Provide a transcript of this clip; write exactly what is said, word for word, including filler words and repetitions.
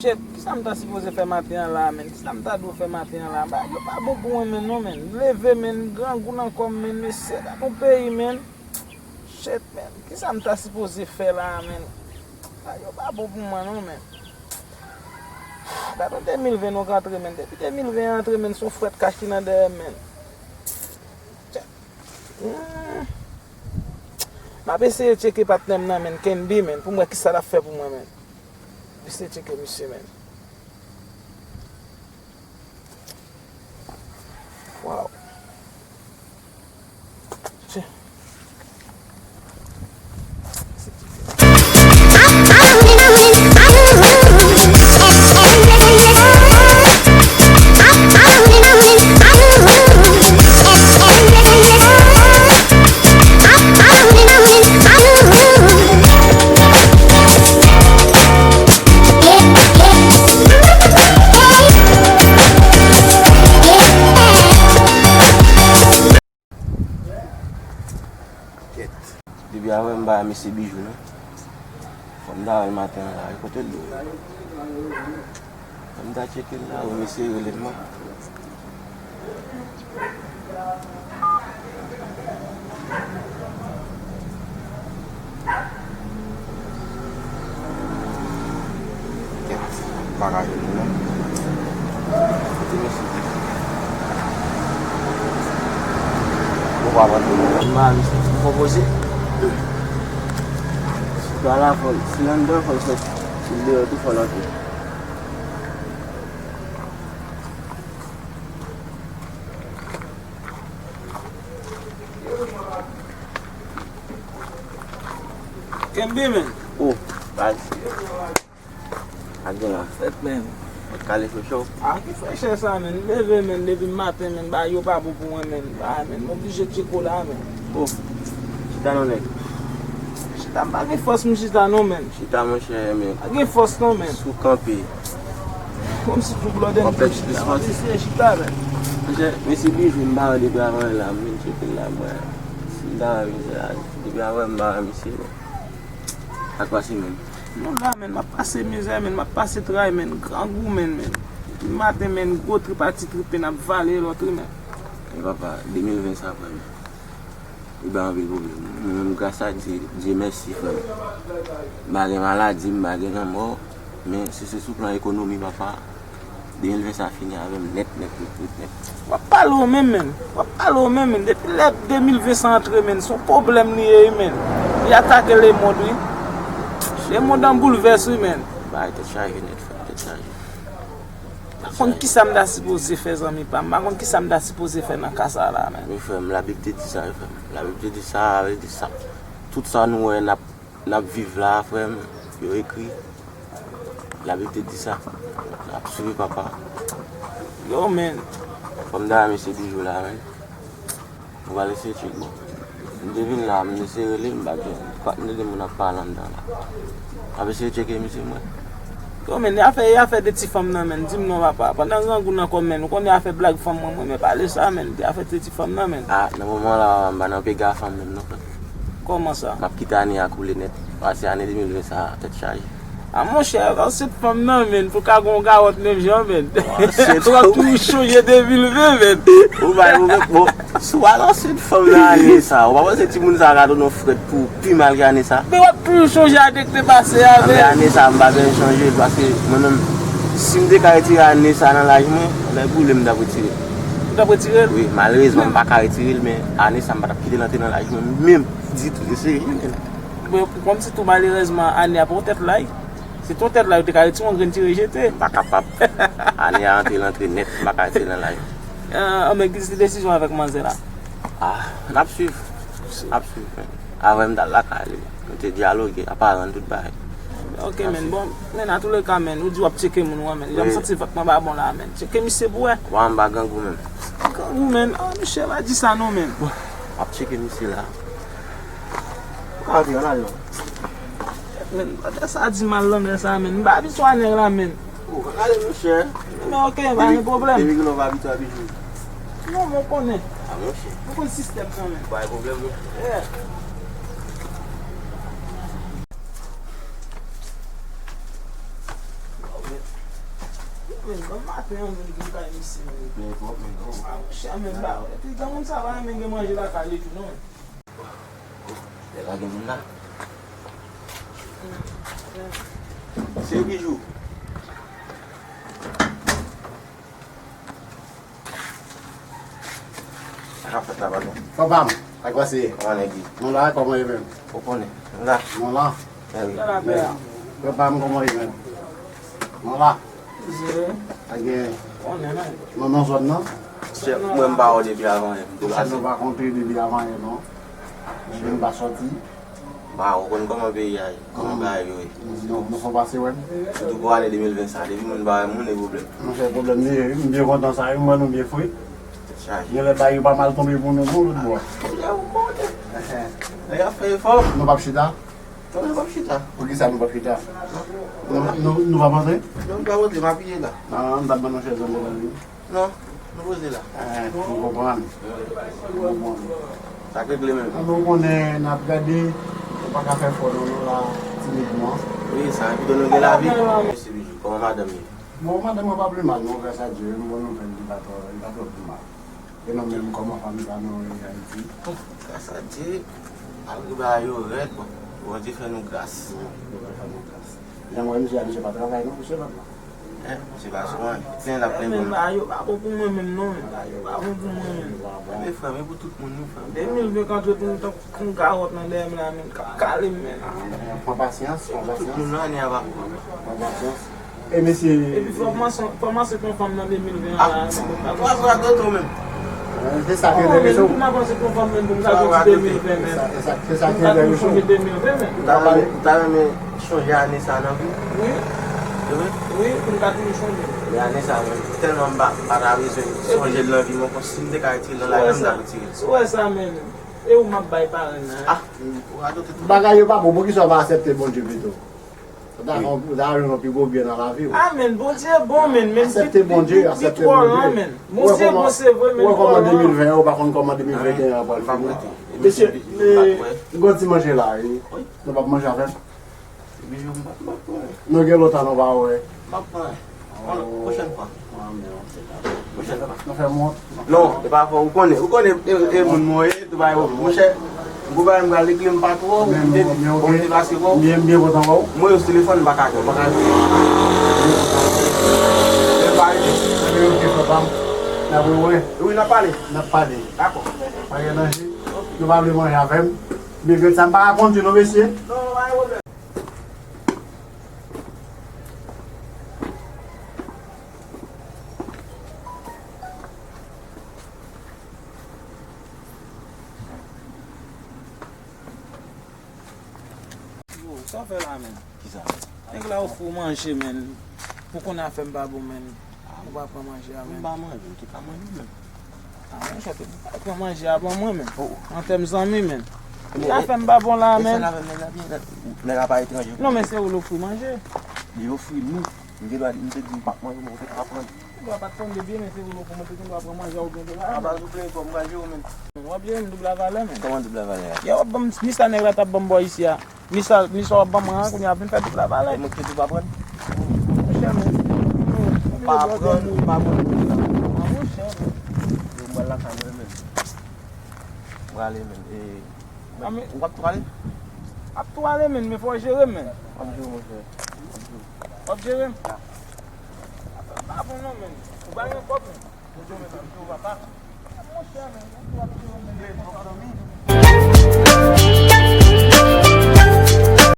Shit, kisa m ta sipoze fè maten an la, menn? Kisa m ta dwe fè maten an la? Bagay yo pa bon pou mwen, menn, non, menn. M leve, menn, grangou nan kò m, menn, mesye, gad yon peyi, menn. Shit, menn, kisa m ta sipoze fè la, menn? Bagay yo pa bon pou mwen, non, menn. Gad yon de mil ven nou k antre, menn. Depi de mil ven an antre, menn, se yon frèt kach ki nan dèyè m, menn. Shit. Hmm. M ap eseye tcheke patnè m nan, menn, Kenby, menn, pou m wè kisa l ap fè pou mwen, menn. M ap eseye tcheke misye, menn. Wow. Tchè. Kèt. Depi avè m pa wè mesye Bijou non. Fò m ta wè l maten an la, kote l ye? Fò m ta tcheke l la, wi, mesye rele m man. Kèt, bagay yo menm. Kote mesye Bijou? Ou pa vann pou mwen. Mari, se pou konpoze. Si pa la fò l, si l anndan fò l sòti. Si l deyò tou fò l antre. Kenbe men. Oh, baz. Ak gen la. Fèt men. Mwen kale frechè w. A ki frechè sa men? M leve men, depi maten men, bagay yo pa bon pou mwen men. Bagay men, m oblije tcheke w la men. Oh, chita non nèg. Chita, m pa gen fòs m chita non men. Chita monchè men. Pa gen fòs non men. Si w kanpe. Kòmsi pou blòdè m tou chita. Konplèks plis fòs. Monchè, mesye Bijou m pa wè depi avan la, m vin tcheke l la, mwen. Si m ta wè misye la, depi avan m pa wè misye. Sa k pase menm? Non la men, m ap pase mizè men, m ap pase tray men, grangou men men. Depi maten men, gwo trip a ti tripe n ap vale lòt wi men. E papa, de mil ven sa vrèman. Li bay anpil pwoblèm. Mwen menm gras a Dye, Dye mèsi frè m. M pa gen maladi, m pa gen lanmò, men si se sou plan ekonomi papa, de mil ven sa fini avè m nèt nèt nèt nèt nèt. W ap pale w menm men. W ap pale w menm men. Depi lè de mil ven sa antre men, se yon pwoblèm li ye wi men. Li atake lemond wi. Lemond an boulvès wi men. Bagay tèt chaje nèt frè m, tèt chaje. M pa konn kisa m ta sipoze fè zanmi pa m. M pa konn kisa m ta sipoze fè nan ka sa la men. Wi frè m, Labib te di sa wi frè m. Labib te di sa, sa vle di sa. Tout sa nou wè n ap N ap viv la, frè m, yo ekri. Labib te di sa. N ap swiv papa. Yo, men. Fò m ta remèsye Bijou la, men. Ou pral eseye tcheke, bon. M te vin la, m eseye rele, m pa jwenn. M tande moun ap pale anndan la. M ap eseye tcheke misye, mwen. Yo, men, afè, e afè de ti fanm nan, men. Di m non, papa. Pandan grangou nan kò m, men. Ou konnen afè blag fanm, mwen, mwen, men pale sa, men. De afè de ti fanm nan, men. A, nan moman la, papa, m pa nan pega fanm menm, non, frè m. Kòman sa? M ap kite ane a koule nèt. Pase ane de mil ven sa a, tèt chaje. A monchè, ansent fanm nan, men, pou ka gon gawòt menm jan, men. Ansent. W ap toujou chonje de mil ven, men. Ou bay, ou bay, bon, si w al ansent fanm nan ane sa, ou pa panse timoun sa a ka tounen frèt pou pi mal ke ane sa? Men w ap toujou chonje ane k te pase a, men. Ane sa, m pa bezwen chanje l, paske mwen menm, si m te ka retire ane sa nan laj mwen, lè boule m t ap retire l. Ou t ap retire l? Wi, malerezman, m pa ka retire l, men ane sa, m pa t ap kite l antre nan laj mwen menm. Ditou, se serye, men. Bon, kòmsi tou malerezman, ane a pa yon tèt lay. Si te yon tèt lay, yo te ka retire yon grenn tire jete. M pa kapab. Ane a antre, l antre nèt, m pa ka retire l nan lay. Ah, men ki desizyon avèk manzè la? Ah, n ap swiv. N ap swiv, men. Avè m t al lakay li. Nou te dyaloge, aparan tout bagay. Ok, men, bon, men, a tou le ka, men, ou di w ap tcheke moun ou an, men. Jan m santi vant mwen pa bon la, men. Tcheke misye pou wè. Wa m pa grangou menm. Grangou, men. Ah, misye pa di sa non, men. Bon, m ap tcheke misye la. Ou ka antre, ann al non. Men, pandan sa di mal lan men sa, men. M pa abitye a nèg la, men. Ou ka ale, monchè. Men ok, pa gen pwoblèm. Depi kilè w pa abitye a Bijou? Non, men w konnen. A, monchè. Ou konn sistèm nan, men. Pa gen pwoblèm, non. Yeah. Men, bon maten an, menm, pou kay misye, men. Men, bon, men, non. Ah, monchè, men, ba, epi, granmoun sa pa renmen gen manje lakay li tou, non. Deja gen moun la. Se Bijou. Sa k ap fèt la, patwon? Papa m, sa k pase? Kòman nèg ye? Nou la, kòman ye menm? Ou konnen, nou la. Nou la. Eh wi. Men, papa m, kòman ye menm? Nou la. Sa gen? Konnen, men. Nou nan zòn nan? Chèf, mwen, m pa wè w depi avan yè. Chèf, nou pa kontre depi avan yè, non. Chèf, nou pa sòti. Ba, ou konn kòman peyi a ye, kòman bagay yo ye. Nou, nou fè pase wè. Sitou pou ane de mil ven sa, depi moun pa wè moun, e pwoblèm. Monchè, pwoblèm li ye, wi. M byen kontan sa, wi. M wè nou byen fre. Tèt chaje. Gen lè bagay yo pa mal tonbe pou nou, non, lòt bò. Monchè, ou konnen. Nèg ap fè efò. Nou p ap chita? Non, nou p ap chita. Poukisa nou p ap chita? Nou, nou, nou p ap antre? Non, nou p ap antre, m ap ye la. Nan, m t ap ban nou chèz anba la, wi. Non, nou poze la. Eh, m konprann. M konprann. Sa k regle menm? An, nou konnen n ap gade, nou pa ka fè fò non, nou la timidman. Wi, sa, pito nou gen lavi. Mesye Bijou, kòman madanm ye? Bon, madanm mwen pa pli mal, non, gras a Dye, yon bon nouvèl, li pa twò, li pa twò pli mal. E nou menm, kòman fanmi pa nou ye Ayiti? Gras a Dye, malgre bagay yo rèd, bon, Bondye fè nou gras. Bondye fè nou gras. Jan mwen, misye a, misye pa travay, non, misye pa travay. Eh, se pa sou mwen. Sen l ap plenn pou nou. Men, bagay yo pa bon pou mwen menm, non, men. Bagay yo pa bon pou mwen menm. Men frè m, e pou tout moun, wi, frè m. De mil ven k antre pou m tankou yon kawòt nan dèyè m la, men, k ap kale m, men. Pran pasyans, pran pasyans. Tout moun nan ane a pa pran. Pran pasyans. E mesye. Epi fò w kòmanse, kòmanse pran fanm nan de mil ven an la. Ah, w ap radote w menm. Se sa ki enterese w. Pou m avanse pran fanm menm, pou m ka soti de mil ven menm. Se sa ki enterese w. Pou m ka toujou sonje de mil ven menm. Ou ta renmen, ou ta renmen chonje ane sa nan vi w? Wi. Se vre? Wi, pou m ka toujou chonje. Men ane sa, mwen, tèlman m pa, m pa ta bezwen sonje l nan vi m ankò. Si m te ka retire l nan lavi m, m ta retire l. Si w wè sa, men, e ou m ap bay parenn nan, hein? Ah, ou radote tout. Bagay yo pa bon, poukisa w pa aksepte Bondye pito? Ou ta, ou ta jwenn yon pi gwo byen nan lavi w. Amèn. Bondye bon, men, men, aksepte Bondye, aksepte Bondye. Bondye bon, se vre, men. Ou wè kòman de mil ven an, ou pa konn kòman de mil venteyen an pral fini. Mesye, men, nou gen ti manje la, wi. Nou p ap manje avè m? Epi yo, m p ap, m p ap pran. Nou gen lontan nou pa wè. M p ap pran. Yon pwochèn fwa. Pwochèn fwa. Nou fè m wont. Non, e pa fò, ou konnen, ou konnen, e, e moun mwen ye, tou bagay yo. Monchè, gwo bagay m pral regle, m pa twò, m te, m te pase wè w. M byen, m byen kontan wè w. Mwen yo sou telefòn, m pa ka jwenn. M pa ka jwenn. Men pa rete. Wi, n ap pale. N ap pale. Dakò. Pa gen danje. Nou pa vle manje avè m. Men grenn sa, m pa ka kondui non, mesye. Non, non, pa gen pwoblèm. Yo, sa w fè la, menn? Kisa? Nèg la ofri w manje, menn. Ou konnen afè m pa bon, menn. Ou pa pran manje a, menn. M pa manje, m te ka manje, menn. Ah, monchè, te pran manje a ban mwen, menn. An tèm zanmi, menn. Ki afè m pa bon la, menn? Nèg la pa etranje. Non, men se ou l ofri manje. Li ofri nou. M te dwa, m te di m p ap manje, men ou te ka pran. Ou dwa pa t tande byen, men se ou l ofri mwen, te gen dwa pran manje a oubyen te pa. A pa souple, fò m pa jere w, menn. W ap jere m doub lavalè, menn. Kòman doub lavalè a? Yo, w ap ban m, ni sa nèg la t ap ban m bò isi a. Ni sa, ni sa w ap ban mwen an, kounye a ap vin fè tout lavalè. E mwen ki te tou pa pran? Monchè, men. Pa pran, pa pran. Monchè, men. Yo, m pral lakay mwen, men. M prale, men. E, men, ou p ap tou ale? Ap tou ale, men, men fò w jere m, men. M ap jere w, monchè. M ap jere w. W ap jere m? Ya. Afè pa bon non, men. Ou pa gen kòb, men. Monchè, men, ou ap jere m, men.